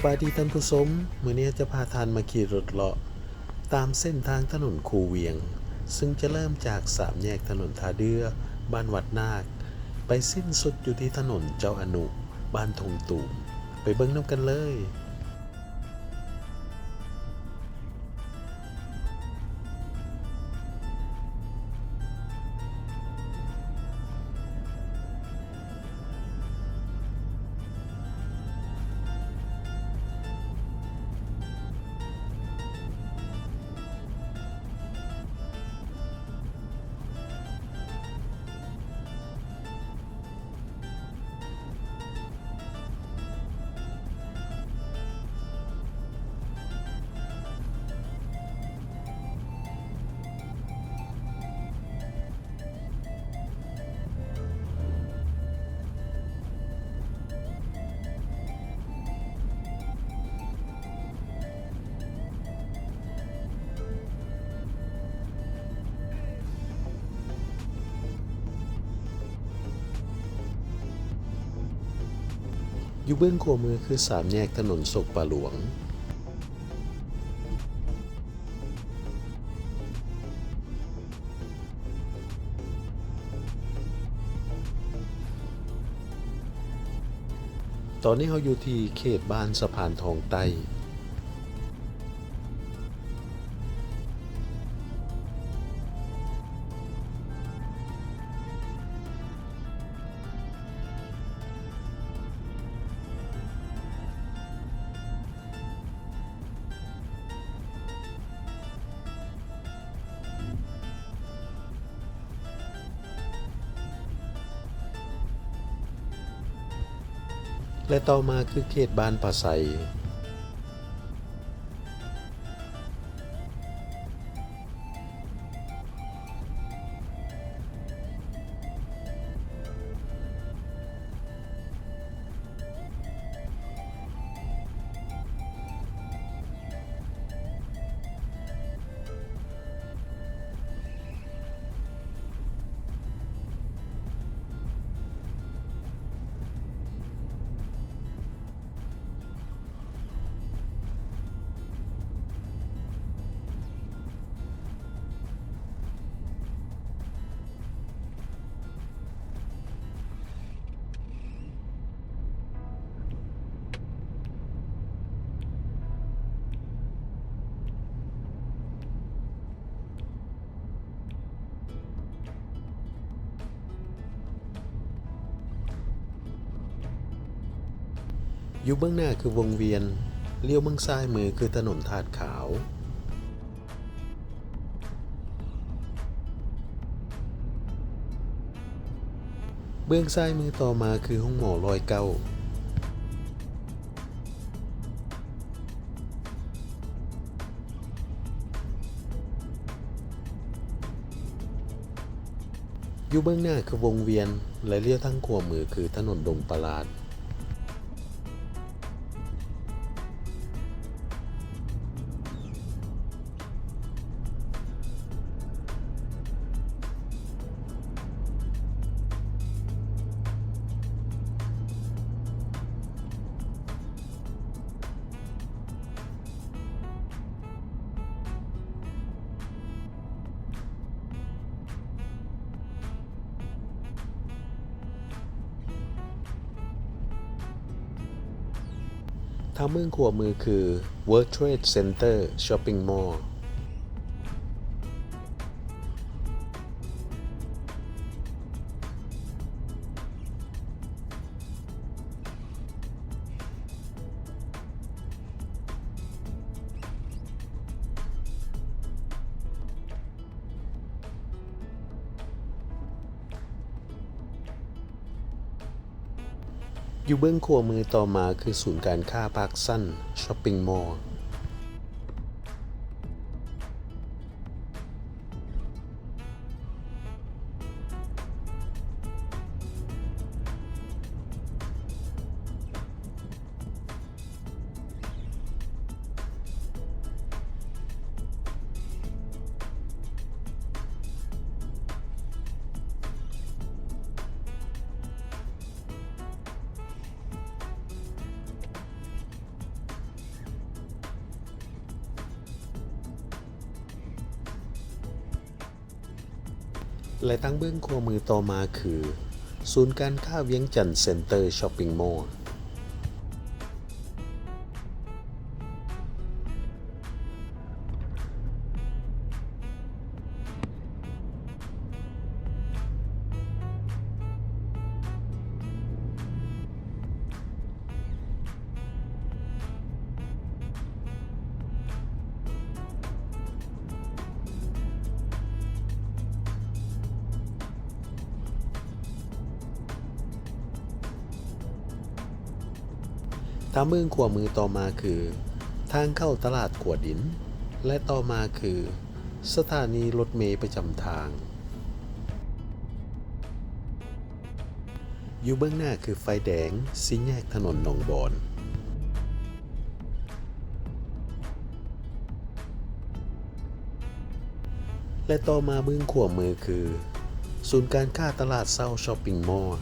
ສະບາຍດີທ່ານຜູ້ຊົມ, ມື້ນີ້ຈະພາທ່ານມາຂີ່ລົດເລາະຕາມເສັ້ນທາງຖະໜົນຄູວຽງ, ເຊິ່ງຈະເລີ່ມຈາກສາມແຍກຖະໜົນທ່າເດື່ອ, ບ້ານວັດນາກ, ໄປສິ້ນສຸດຢູ່ທີ່ຖະໜົນເຈົ້າອະນຸ, ບ້ານທົ່ງຕູມ. ໄປເບິ່ງນຳກັນເລີຍ. ຢູ່ເບື້ອງຂວາມືຄືສາມແຍກຖະໜົນສົກປາຫຼວງ. ຕອນນີ້ເຮົາຢູ່ທີ່ເຂດບ້ານສະພານທອງໃຕ້. ແລະ ຕໍ່ມາຄືເຂດບ້ານປາໄຊ. ຢູ່ເບື້ອງໜ້າຄືວົງວຽນ, ລ້ຽວເບື້ອງຊ້າຍມືຄືຖະໜົນທາດຂາວ. ເບື້ອງຊ້າຍມືຕໍ່ມາຄືໂຮງໝໍຮ້ອຍເກົ້າ. ຢູ່ເບື້ອງໜ້າຄືວົງວຽນ ແລະ ລ້ຽວທາງຂວາມືຄືຖະໜົນດົງປະຫຼາດ. ທາງເບື້ອງຂວາມືຄື World Trade Center Shopping Mall. ຢູ່ເບື້ອງຂວາມືຕໍ່ມາຄືສູນການຄ້າ Parkson Shopping Mall. ຢູ່ເບື້ອງຂວາມືຕໍ່ມາຄືສູນການຄ້າ Parkson Shopping Mall. ແລະ ທາງເບື້ອງຂວາມືຕໍ່ມາຄື ສູນການຄ້າວຽງຈັນເຊັນເຕີຊັອບປິງມໍລ. ທາງເບື້ອງຂວາມືຕໍ່ມາຄື ທາງເຂົ້າຕະຫຼາດຂົວດິນ ແລະ ຕໍ່ມາຄື ສະຖານີລົດເມປະຈຳທາງ. ຢູ່ເບື້ອງໜ້າຄືໄຟແດງ ສີ່ແຍກຖະໜົນໜອງບອນ ແລະ ຕໍ່ມາເບື້ອງຂວາມືຄື ສູນການຄ້າຕະຫຼາດເຊົ້າຊັອບປິງມໍລ.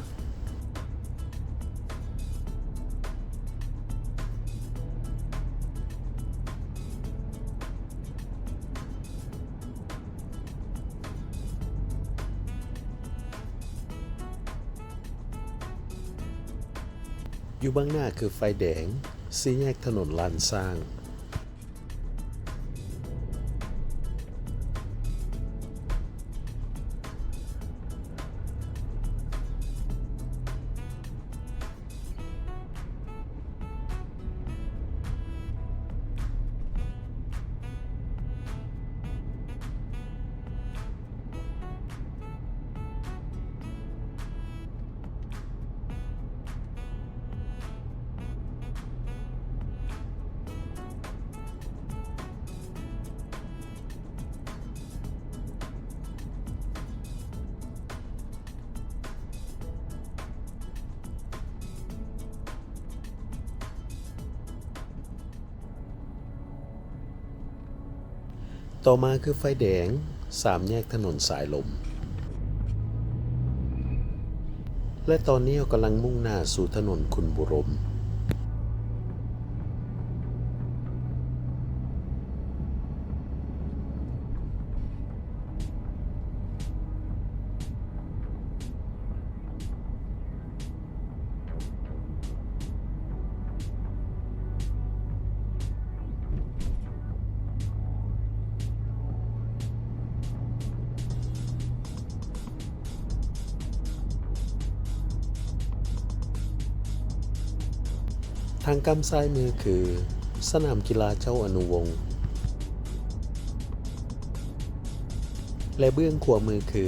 ຢູ່ເບື້ອງໜ້າຄືໄຟແດງ ສີ່ແຍກຖະໜົນລ້ານຊ້າງ. ຕໍ່ມາຄືໄຟແດງ ສາມແຍກຖະໜົນສາຍລົມ ແລະ ຕອນນີ້ເຮົາກຳລັງມຸ່ງໜ້າສູ່ຖະໜົນຂຸນບູລົມ. ທາງກ້ຳຊ້າຍມືຄື ສະໜາມກິລາເຈົ້າອະນຸວົງ ແລະ ເບື້ອງຂວາມືຄື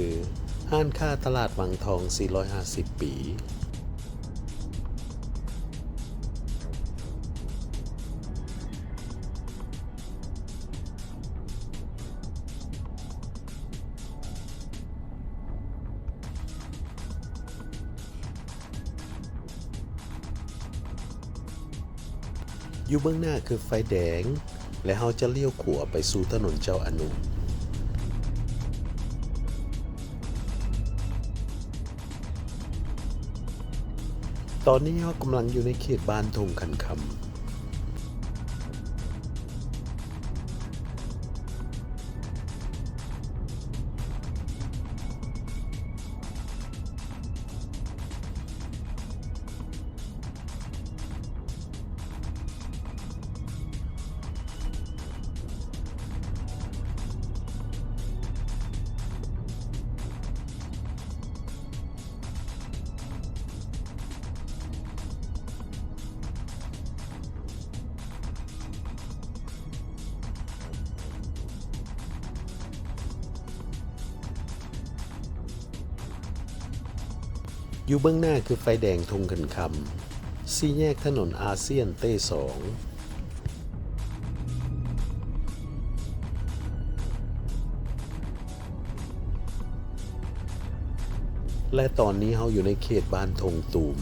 ຮ້ານຄ້າຕະຫຼາດວັງທອງ ສີ່ຮ້ອຍຫ້າສິບປີ. ຢູ່ເບື້ອງໜ້າຄືໄຟແດງ ແລະ ເຮົາຈະລ້ຽວຂວາໄປສູ່ຖະໜົນເຈົ້າອະນຸ. ຕອນນີ້ເຮົາກຳລັງຢູ່ໃນເຂດບ້ານທົ່ງຂັນຄຳ. ຢູ່ເບື້ອງໜ້າຄືໄຟແດງທົ່ງຂັນຄຳ ສີ່ແຍກຖະໜົນອາຊຽນເຕສອງ. ແລະ ຕອນນີ້ເຮົາຢູ່ໃນເຂດບ້ານທົ່ງຕູມ.